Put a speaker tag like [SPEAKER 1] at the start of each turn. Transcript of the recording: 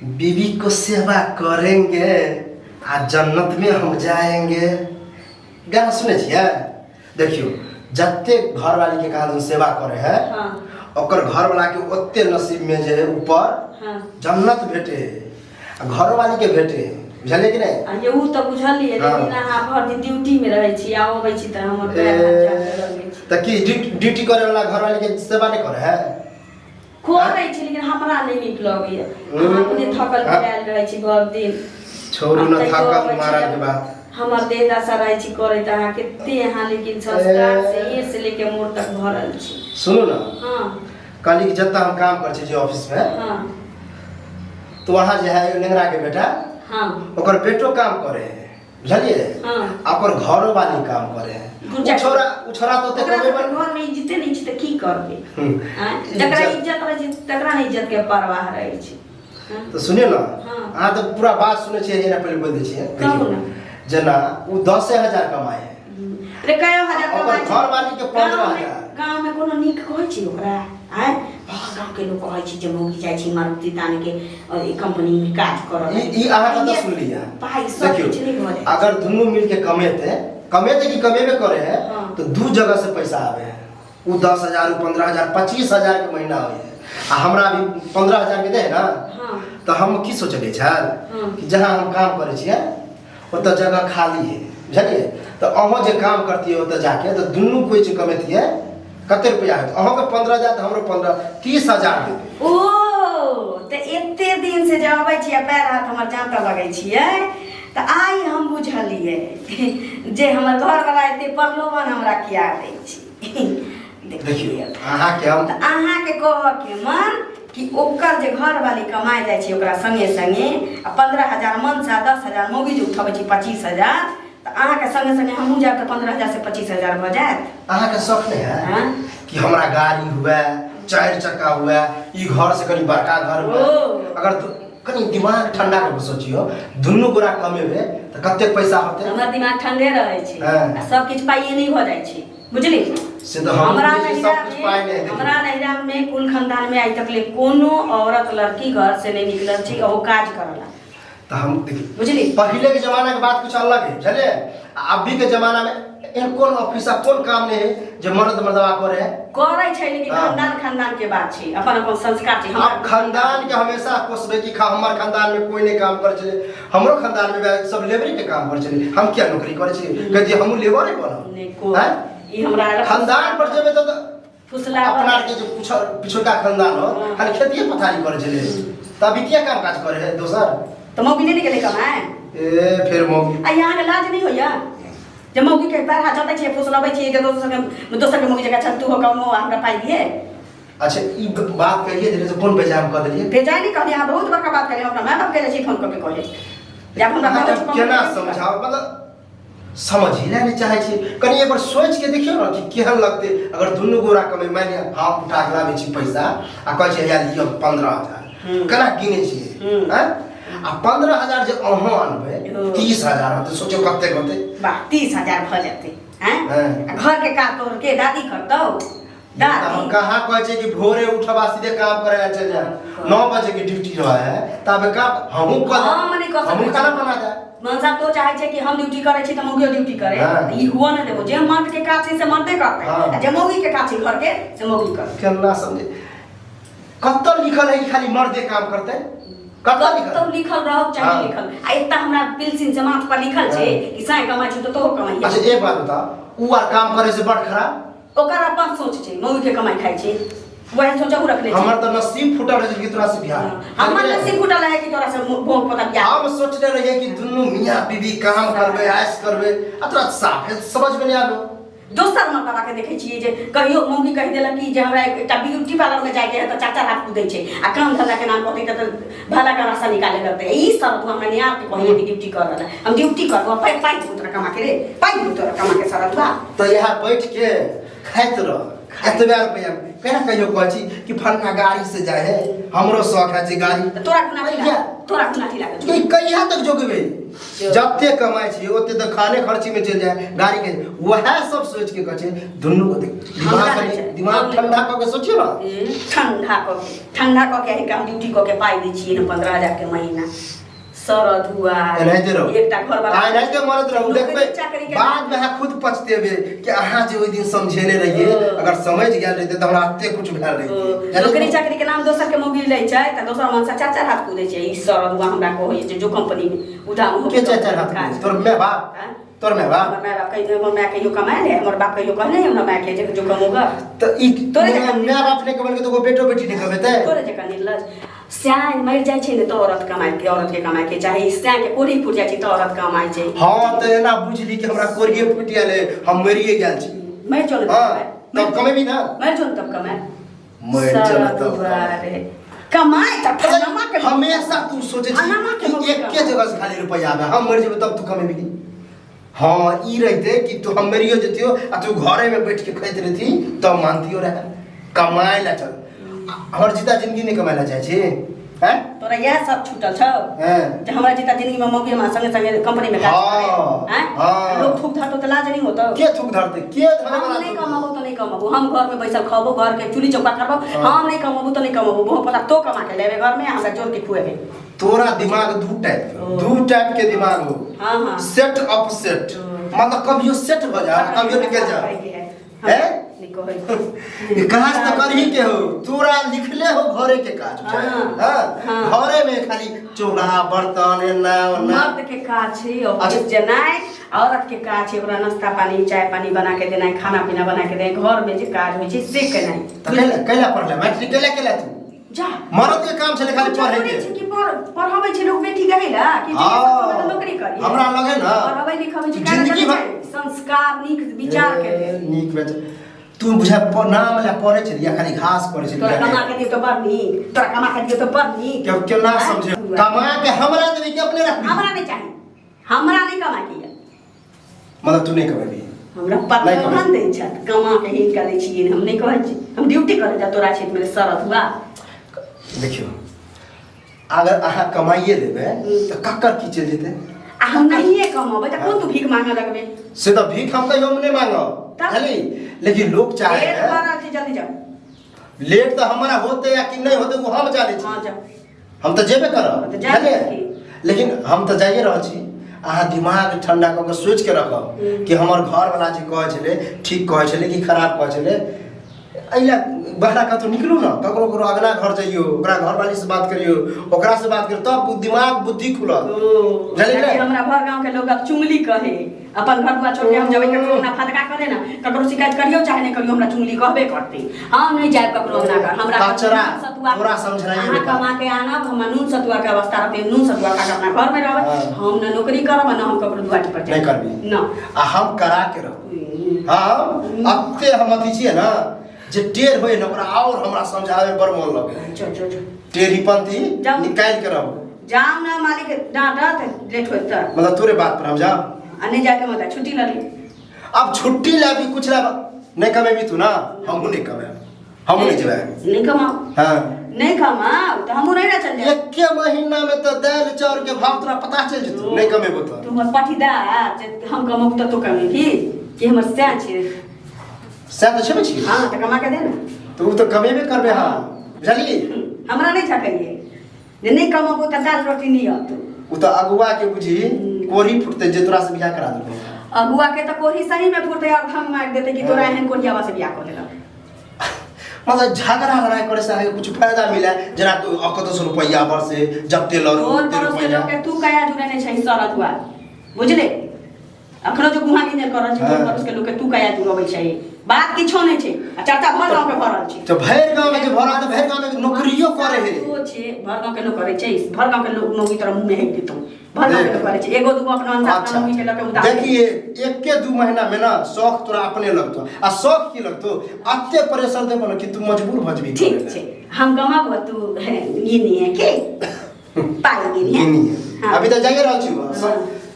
[SPEAKER 1] बीवी को सेवा करेंगे आ जन्नत में हम जाएंगे। गाना सुनै छियै? देखियौ, जतेक घरवाली के कहाँ सेवा करे है, ओकर घरवाला के ओते नसीब में जे है ऊपर जन्नत भेटे है आ घरवाली के भेटे है। बुझलियै कि नहि?
[SPEAKER 2] आ ये उ तऽ बुझलियै, लेकिन अहाँ भरि दिन ड्यूटी में रहै छी आ अबै छी तऽ हमर पैर हाथ जाके लगै छै।
[SPEAKER 1] तऽ की ड्यूटी करे वाला घरवाली के सेवा नहि करे है?
[SPEAKER 2] करै छी, लेकिन हमरा नहि नीक लगैया। अहाँ अपने थकल पिरायल रहै छी भरि दिन।
[SPEAKER 1] छोड़ू न।
[SPEAKER 2] आब तैयो
[SPEAKER 1] थकल
[SPEAKER 2] अबै छी
[SPEAKER 1] मारल
[SPEAKER 2] तऽ
[SPEAKER 1] के बात।
[SPEAKER 2] हमर देह दशा रहै छी करैत। अहाँ कते अहाँ लेकिन संस्कार से एँ से लेके मोर तक भरल छी।
[SPEAKER 1] सुनू न।
[SPEAKER 2] हाँ।
[SPEAKER 1] कहली कि जतऽ हम काम करै छी जे ऑफिस में, तो वहाँ जे है नेंगरा के बेटा, ओकर बेटो काम करे है, बुझलियै? आ ओकर घरो वाली काम करे है।
[SPEAKER 2] दू
[SPEAKER 1] उ
[SPEAKER 2] चारि
[SPEAKER 1] छोरा, उ छोरा तऽ ओते
[SPEAKER 2] ओकरा
[SPEAKER 1] कमेबे
[SPEAKER 2] सबके घरमे इज्जते नहि छै तऽ की करबै? आँय? जकरा
[SPEAKER 1] इज्जत
[SPEAKER 2] इज्जत रहै छै तकरा नहि इज्जतके परवाह रहै छै। आँय?
[SPEAKER 1] तऽ सुनियौ ने।
[SPEAKER 2] हाँ।
[SPEAKER 1] अहाँ तऽ पूरा बात सुनै छियै, एना पहिले बोलि दै छियै।
[SPEAKER 2] कहू
[SPEAKER 1] देखियौ
[SPEAKER 2] ने।
[SPEAKER 1] जेना उ 10,000 कमाइ है।
[SPEAKER 2] रे कयो हजार
[SPEAKER 1] ओकर
[SPEAKER 2] कमाइ छै।
[SPEAKER 1] घरवाली के 15 हजार।
[SPEAKER 2] गाँवमे कोनो नीक कहै छै ओकरा? आँय, भऽ गाँवके लोक कहै छै जे मौगी जाइ छै मारुति तानके ई कंपनीमे काज करऽ।
[SPEAKER 1] ई ई अहाँ कतऽ सुनलियै?
[SPEAKER 2] पाइ सब
[SPEAKER 1] देखियौ,
[SPEAKER 2] किछु नहि भऽ जाइ।
[SPEAKER 1] अगर दुनू मिलके कमेते कमेते कि कमेबे करे है, तो दू जगह से पैसा आवे है। उ 10,000, उ 15,000, 25,000 के महीना होइ है आ हमरा भी 15,000 के दे है ना। तऽ हम की सोचलियै छल कि जहाँ हम काम करै छियै ओतऽ जगह खाली है, बुझलियै? तऽ अहूँ जे काम करतियै ओतऽ जाके, तऽ दुनू कोइ जे कमेतियै, कते रुपैआ होतै? अहूँके 15,000 तऽ हमरो 15, 30,000 देतै।
[SPEAKER 2] ओ तऽ एते दिन से जे अबै छियै, पैर हाथ हमर जाँतऽ लगै छियै, तऽ आइ हम बुझलियै जे हमर घरवला एते प्रलोभन हमरा किया दै छै।
[SPEAKER 1] देखियौ, अहाँके हम
[SPEAKER 2] तऽ अहाँके कहऽके मन कि ओकर जे घरवाली कमाइ जाइ छै ओकरा संगे संगे आ 15,000 मनसँ आ 10,000 मौगी जे उठबै छै 25,000, तऽ अहाँके संगे संगे हमहूँ जायब तऽ 15,000 से 25,000 भऽ जायत।
[SPEAKER 1] अहाँके शौक नहि है
[SPEAKER 2] हाँ?
[SPEAKER 1] कि हमरा गाड़ी हुए, चारि चक्का हुए, ई घर से कनि बड़का घर हुए?
[SPEAKER 2] ओ।
[SPEAKER 1] अगर कनि दिमाग ठंडा कऽ के सोचियौ, दुनू गोरा कमेबै तऽ कतेक पैसा होतै?
[SPEAKER 2] हमर दिमाग ठंडे रहै छै। आ सब किछु पाइए नहि भऽ जाइ छै, बुझली?
[SPEAKER 1] से तऽ हम
[SPEAKER 2] हमरा
[SPEAKER 1] बुझै छी,
[SPEAKER 2] नैहरा
[SPEAKER 1] सब किछु पाइ नहि
[SPEAKER 2] में
[SPEAKER 1] है।
[SPEAKER 2] हमरा नैहरा में कुल खानदान में आइ तक ले कोनो औरत लड़की घर से नहीं निकलल छै ओहो काज करला।
[SPEAKER 1] तऽ हम देखियौ,
[SPEAKER 2] बुझली?
[SPEAKER 1] पहिले के जमाना के बात कुछ अलग है, बुझलियै? आ अभी के जमाना में एहन कोन ऑफिस आ कोन काम नहीं है जे मर्द मर्दवा करे है?
[SPEAKER 2] करै छै, लेकिन खानदान खानदान के बात छै, अपन अपन संस्कार छै।
[SPEAKER 1] अब खानदान के हमेशा कोसबै कि खा हमर खानदान में कोई नहीं काम करे छलै, हमरो खानदान में भी सब लेबरे के काम करे छलै, हम किया नौकरी करे छी? कहै छियै हमहूँ लेबरे बनब।
[SPEAKER 2] नहि को
[SPEAKER 1] आँय?
[SPEAKER 2] ई हमरा
[SPEAKER 1] खानदान पर जेबै तऽ
[SPEAKER 2] फुसला
[SPEAKER 1] अपना आरके जे पिछुलका खानदान हो, खाली खेतिए पथारी करै छलै, तऽ अभी किया काम काज करे है दोसर?
[SPEAKER 2] तऽ मौगी नहि ने गेलै कमाए।
[SPEAKER 1] ए, फेर मौगी।
[SPEAKER 2] आ अहाँके लाज नहि होइया जे मौगी के पैर हाथ जतै छियै, फुसलबै छियै जे दोसरके मौगी जकाँ चल तू हो कमो आ हमरा पाइ दिहे?
[SPEAKER 1] अच्छा, ई बात कहिए देलियै तऽ कोन बेजाय कऽ देलियै?
[SPEAKER 2] बेजाय नहि कहलियै, अहाँ बहुत बड़का बात कहलियै। हमरा माय बाप के छी फोन कऽ के कहै जब हमरा
[SPEAKER 1] अहाँके
[SPEAKER 2] कहै
[SPEAKER 1] केना समझाउ? मतलब समझ ही नहि चाहै छी। कनि एक बार सोचि के देखियौ ने कि केहन लगतै अगर दुनू गोरा कमे। मानि लिअ हम उठा के लाबै छी पैसा आ कहै छी, हैया लिअ 15,000। केना गिनै छियै? आँय? आ 15,000 जे अहाँ अनबै, 30,000 होतै। सोचो कतेक होतै।
[SPEAKER 2] वाह, 30,000 भऽ जेतै। आँय?
[SPEAKER 1] हँ।
[SPEAKER 2] आ घर के काज तोहर के दादी करतौ?
[SPEAKER 1] तऽ हम
[SPEAKER 2] दादी
[SPEAKER 1] कहाँ कहै छियै कि भोरे उठब आ सीधे काम करे ला चलि जायब? 9 बजे के ड्यूटी रहे है, तब काम हमहूँ कऽ देब।
[SPEAKER 2] हम नहि कऽ सकै
[SPEAKER 1] हमहूँ
[SPEAKER 2] छी।
[SPEAKER 1] खाना बना देब।
[SPEAKER 2] मनसा तो चाहे छै कि हम ड्यूटी करै छी तऽ मौगियो ड्यूटी करे। ई हुआ नहि देबो। जे मर्द के काज छै से मर्दे करतै आ जे मौगी के काज छै घर के से मौगी करतै।
[SPEAKER 1] केना समझे? कतऽ लिखल है कि खाली मर्दे काम करतै? कतऽ लिखल?
[SPEAKER 2] कतौ लिखल रहौ चाहे लिखल, आ एतऽ हमरा पिलसिन से माथ पर लिखल छै कि साँय कमाइ छी तऽ तोहो कमाइहे।
[SPEAKER 1] अच्छा, एक बात बताओ, उ आर काम करे से बड़ खराब?
[SPEAKER 2] ओकर अपन सोच छै, मौगी के कमाइ खाइ छै, वएह सोच अहू रखने छै।
[SPEAKER 1] हमर तऽ नसीब फूटल रहै कि तोरा से बियाह।
[SPEAKER 2] हमर नसीब फूटल है कि तोरा से भोग पोता बियाह।
[SPEAKER 1] हम सोचने रहिए कि दुनू मियाँ बीबी काम करबै, ऐश करबै, आ तोरा साफे समझ में नहीं आलो।
[SPEAKER 2] दोसर मर्दबा के देखै छियै जे कहियो मौगी कहि देलक कि जे हमरा एकटा ब्यूटी पार्लर में जाइके है तऽ चाचा हाथ कूदै छै आ काम धंधा के नाम कहतै तऽ भला के रास्ता निकाले लगतै। ई सब तू हमरा नियार के कहिए कि ड्यूटी कर रहल हम ड्यूटी करबो। पाइ पाइ देबो तोरा कमा के रे, पाइ देबो तोरा कमा के सरतुआ।
[SPEAKER 1] तऽ यहाँ बैठ के खाइत रह एतबे रुपैआ। केना कहियो कहै छी कि फलना गाड़ी से जाए है, हमरो शौक है जे गाड़ी।
[SPEAKER 2] तऽ तोरा कोना
[SPEAKER 1] कहिया?
[SPEAKER 2] तोरा कोना अथी लागल छौ?
[SPEAKER 1] कि कहिया तक जोगबै? जते कमाइ छी ओते तऽ खाने खर्ची में चलि जाए गाड़ी के। वएह सब सोच के कहै छै दुनू को देख दिमाग
[SPEAKER 2] हमरा
[SPEAKER 1] कनि
[SPEAKER 2] नहि छै।
[SPEAKER 1] दिमाग ठंडा कऽ के सोचियौ ने।
[SPEAKER 2] ए, ठंडा कऽ के, ठंडा कऽ के अहींके हम ड्यूटी कऽ के पाइ दै छियै ने 15,000 के महीना। सरद हुआ
[SPEAKER 1] एनाहिते रहू।
[SPEAKER 2] एकटा घर वाला
[SPEAKER 1] आ एनाहिते मरत रहू।
[SPEAKER 2] नौकरी
[SPEAKER 1] देखबै
[SPEAKER 2] चाकरी के
[SPEAKER 1] बाद में अहाँ खुद पछतेबै कि अहाँ जे ओहि दिन समझेने रहियै, अगर समझ गेल रहितै तऽ हमरा एते कुछ भेल रहितै।
[SPEAKER 2] नौकरी चाकरी के नाम दोसर के मौगी लै छै तऽ दोसर मन से चार चार हाथ कूदै छै। ई सरद हुआ हमरा कहै छै जो कंपनी में उधाम हो
[SPEAKER 1] के चार चार हाथ कूदै? तोर माय बाप?
[SPEAKER 2] आँय?
[SPEAKER 1] तोर माय बाप?
[SPEAKER 2] हमर माय बाप कहियो, हमर माय कहियो कमाए ले, हमर बाप कहियो कहने हमरा माय के जे जो कमोगा।
[SPEAKER 1] तऽ ई
[SPEAKER 2] तोरे जकाँ
[SPEAKER 1] माय बाप नहि कमेलकै तऽ ओकर बेटो बेटी नहि कमेतै?
[SPEAKER 2] तोरे जकाँ निर्लज। स्याह मरि जाइ छै ने तऽ औरत कमाइ के, औरत के कमाइ के चाही। स्याह के कोढ़ी फूटि जाइ छै तऽ औरत कमाइ छै।
[SPEAKER 1] हँ तऽ एना बुझली कि हमरा कोढ़िए फूटि गेल है, हम मरिए गेल छी।
[SPEAKER 2] मरि जो ने तब
[SPEAKER 1] हँ
[SPEAKER 2] कमाइ।
[SPEAKER 1] तब कमेबी ना?
[SPEAKER 2] मरि जो ने तब कमाइ।
[SPEAKER 1] मरि जो ने तब
[SPEAKER 2] दुआरे कमाइ तऽ फलाना के
[SPEAKER 1] हमेशा तू सोचै छी
[SPEAKER 2] फलाना के
[SPEAKER 1] कि
[SPEAKER 2] मौका।
[SPEAKER 1] एके जगह से खाली रुपैआ आबे, हम मरि जेबै तब तू कमेबी। हँ ई रहिते कि तू हम मरियो जतियो आ तू घरे में बैठ के खाइत रहती तब मानतियो रहे। कमाए ला चल, हमर जीता जिंदगी नहीं कमाए ला चाहे छी हैं?
[SPEAKER 2] तोरा इएह सब छूटल छौ
[SPEAKER 1] हैं?
[SPEAKER 2] जे हमरा जीता जिंदगी में मौगी हमरा संगे संगे कंपनी में काज
[SPEAKER 1] हाँ,
[SPEAKER 2] करे, हैं?
[SPEAKER 1] हाँ।
[SPEAKER 2] लोग थूक धरतो तऽ लाज नहीं होतो?
[SPEAKER 1] के थूक धरते? के धरे
[SPEAKER 2] हम
[SPEAKER 1] वाला
[SPEAKER 2] नहीं
[SPEAKER 1] थूक?
[SPEAKER 2] कमाबो तो नहीं कमाबो, हम घर में बैसल खबो, घर के चूल्ही चौका करबो।
[SPEAKER 1] हाँ।
[SPEAKER 2] हम नहीं कमाबो तो नहीं कमाबो, बहुत पता तो कमा के लेबे घर में हमरा जोर के खुएबे।
[SPEAKER 1] तोरा दिमाग दू टाइप के, दू टाइप के दिमाग हो।
[SPEAKER 2] हाँ, हाँ।
[SPEAKER 1] सेट अप सेट, मतलब कभियो सेट हो जा कभियो निकल जा। हैं?
[SPEAKER 2] नहीं कहै।
[SPEAKER 1] काज तऽ करही के हो, तोरा लिखले हो घरे के काज।
[SPEAKER 2] हाँ,
[SPEAKER 1] हाँ,
[SPEAKER 2] हाँ।
[SPEAKER 1] घरे में खाली चूल्हा बर्तन एना ओना।
[SPEAKER 2] मर्द के काज छै ऑफिस
[SPEAKER 1] अच्छा।
[SPEAKER 2] जेनाइ, औरत के काज छै ओकरा नाश्ता पानी चाय पानी बना के देनाइ, खाना पीना बना के देनाइ, घर में जे काज होइ छै से केनाइ।
[SPEAKER 1] तऽ कैला कैला पढ़ले मैट्रिक कैला कैला तू?
[SPEAKER 2] जा
[SPEAKER 1] मर्द के काम छलै खाली पढ़े
[SPEAKER 2] जरूरी
[SPEAKER 1] के।
[SPEAKER 2] छै कि पढ़ाबै छै लोक बेटी के ला कि जे
[SPEAKER 1] हाँ।
[SPEAKER 2] सब समय नौकरी करी।
[SPEAKER 1] हमरा लगे ना,
[SPEAKER 2] पढ़ाबै लिखाबै छै
[SPEAKER 1] जिंदगी
[SPEAKER 2] कारण
[SPEAKER 1] भर
[SPEAKER 2] संस्कार नीक विचार के
[SPEAKER 1] ए, नीक विचार तू बुझा नाम ले पढ़े छलियै या खाली घास पढ़े छलियै?
[SPEAKER 2] तोरा कमा के दियौ तऽ बड़ नीक, तोरा कमा के दियौ तऽ बड़ नीक।
[SPEAKER 1] क्यों क्यों ना समझे? कमा के हमरा देबी कि अपने रखबी?
[SPEAKER 2] हमरा नहीं चाही, हमरा नहीं कमा के यऽ।
[SPEAKER 1] मतलब तू नहीं कमेबी?
[SPEAKER 2] हमरा
[SPEAKER 1] नहीं
[SPEAKER 2] पतोहन
[SPEAKER 1] कमेबी।
[SPEAKER 2] दै छथि, कमा के हिनका दै छियै। हम नहीं कहै छी, हम ड्यूटी करे जा तोरा क्षेत्र में सरत हुआ।
[SPEAKER 1] देखियौ अगर अहाँ कमाइए लेबै तऽ ककर की चलि जेतै?
[SPEAKER 2] आ हम नहिए कमेबै तऽ कोन तू भीख मांगऽ लगबै?
[SPEAKER 1] से तऽ भीख हम कहियो नहि मांगब।
[SPEAKER 2] तब?
[SPEAKER 1] बुझली, लेकिन लोग चाहे
[SPEAKER 2] लेट
[SPEAKER 1] है।
[SPEAKER 2] भऽ रहल छै, जल्दी जाओ।
[SPEAKER 1] लेट तऽ हमारा होते या कि नहीं होते वो हम जानै छी।
[SPEAKER 2] हाँ जाओ।
[SPEAKER 1] हम तऽ जेबे करब।
[SPEAKER 2] तऽ जाए
[SPEAKER 1] बुझलियै?
[SPEAKER 2] छी।
[SPEAKER 1] लेकिन हम तऽ जाइए रहल छी। अहाँ दिमाग ठंडा कऽ के सोचि के रखब कि हमर घरवला जे कहै छलै ठीक कहै छलै कि खराब कहै छलै। एहि लए बहरा कतहु निकलू ने, ककरो ककरो अगला घर जइयौ, ओकरा घरवाली से बात करियौ, ओकरा से बात करियौ, तब दिमाग बुद्धि खुलत।
[SPEAKER 2] ओ,
[SPEAKER 1] बुझलियै ने?
[SPEAKER 2] हमरा भर गाँव के लोग अब चुगली कहे, अपन घर दुआर छोड़ के हम जेबै ककरो अंगना फटका करे ना, ककरो शिकायत करियौ चाहे नहीं करियौ, हमरा चुगली कहबे करतै। हम नहीं जायब ककरो अंगना घर, हमरा
[SPEAKER 1] कचरा,
[SPEAKER 2] नून सतुआ
[SPEAKER 1] तोरा समझनाइए
[SPEAKER 2] अहाँ
[SPEAKER 1] बेकार।
[SPEAKER 2] कमा के आनब, हमरा नून सतुआ के अवस्था रहतै, नून सतुआ खा के अपना घर में रहबै।
[SPEAKER 1] हाँ।
[SPEAKER 2] हम न नौकरी करब न हम ककरो दुआर पर जायब।
[SPEAKER 1] नहीं करबी।
[SPEAKER 2] न।
[SPEAKER 1] आ हम करा के रहब। हम अते हम अथी छियै ना जे टेढ़ होय ने ओकरा और हमरा समझावे बड़ मोन लगे।
[SPEAKER 2] चल चल चल।
[SPEAKER 1] टेढ़ीपंथी
[SPEAKER 2] जाउ।
[SPEAKER 1] निकालि के रहब।
[SPEAKER 2] जाउ ना मालिक डांटत लेट होइत तऽ।
[SPEAKER 1] मतलब तोरे बात पर हम जाउ?
[SPEAKER 2] आ नहीं जाके मत छुट्टी लऽ ली।
[SPEAKER 1] अब छुट्टी लाबी कुछ लाब नहीं कमेबी तू ना, हमहूँ नहीं कमेब, हमहूँ नहीं जेबै।
[SPEAKER 2] नहीं कमाओ।
[SPEAKER 1] हाँ।
[SPEAKER 2] नहीं कमाओ तो हमहूँ नहीं ना चल जाए।
[SPEAKER 1] एके महीना में तो दालि चाउर के भाव तोरा पता चलि जेतौ, नहीं कमेबो तो।
[SPEAKER 2] तू हमर पाटीदार जे हम कमाबू तऽ तू कमेबही कि हमर सैह छै?
[SPEAKER 1] सएह तऽ छेबे छी।
[SPEAKER 2] हाँ तऽ कमा के दे ना।
[SPEAKER 1] तऽ ओ तऽ कमेबे करबै। हाँ बुझलियै?
[SPEAKER 2] हमरा नहीं झकैये जे नहीं कमाबू तऽ दालि रोटी नहीं औतौ।
[SPEAKER 1] ओ तऽ अगुआ के बुझी कोढ़ी फुटतै जे तोरा से बियाह करा देलकौ।
[SPEAKER 2] अगुआ के तऽ कोढ़ी सही में फुटतै और धम मारि देतै कि तोरा एहन कोढ़ियावा से बियाह कऽ देलक।
[SPEAKER 1] मतलब झगड़ा लड़ाई करे से अहाँके कुछ फायदा मिले, जेना कतौ से रुपैआ बरसे जते लड़ू
[SPEAKER 2] टोल
[SPEAKER 1] ओते
[SPEAKER 2] पड़ोस के
[SPEAKER 1] रुपैआ।
[SPEAKER 2] लोग के तू कया जुड़े छै सरत हुआ बुझले, अखनो जो गुहा गिंजर कर रहल छै, टोल
[SPEAKER 1] हाँ।
[SPEAKER 2] पड़ोस के लोग के तू कया जुड़बै छै, बात किछो नहि छै आ चर्चा भर गाँव के भऽ रहल छै।
[SPEAKER 1] तऽ भरि गाँव में जे भऽ रहल, भरि गाँव में नौकरियो करे है।
[SPEAKER 2] ओ छै भर गाँव के लोग करै छै, भर गाँव के लोग नौकरी तोरा मुँह में हेक देतौ, भर गाँव के लोग करै छै, एगो दूगो अपना अनुसार अपना
[SPEAKER 1] अच्छा
[SPEAKER 2] नौकरी के लऽ के उतार।
[SPEAKER 1] देखिए एके दू महीना में ना शौक तोरा अपने लगतो, आ शौक की लगतो अते प्रेशर देबो ना कि तू मजबूर भऽ जेबी।
[SPEAKER 2] ठीक छै हम कमाबो तू गिनी है के पाइ गिनी है।
[SPEAKER 1] गिनी है।
[SPEAKER 2] हाँ।
[SPEAKER 1] अभी तऽ जाइए रहल छी।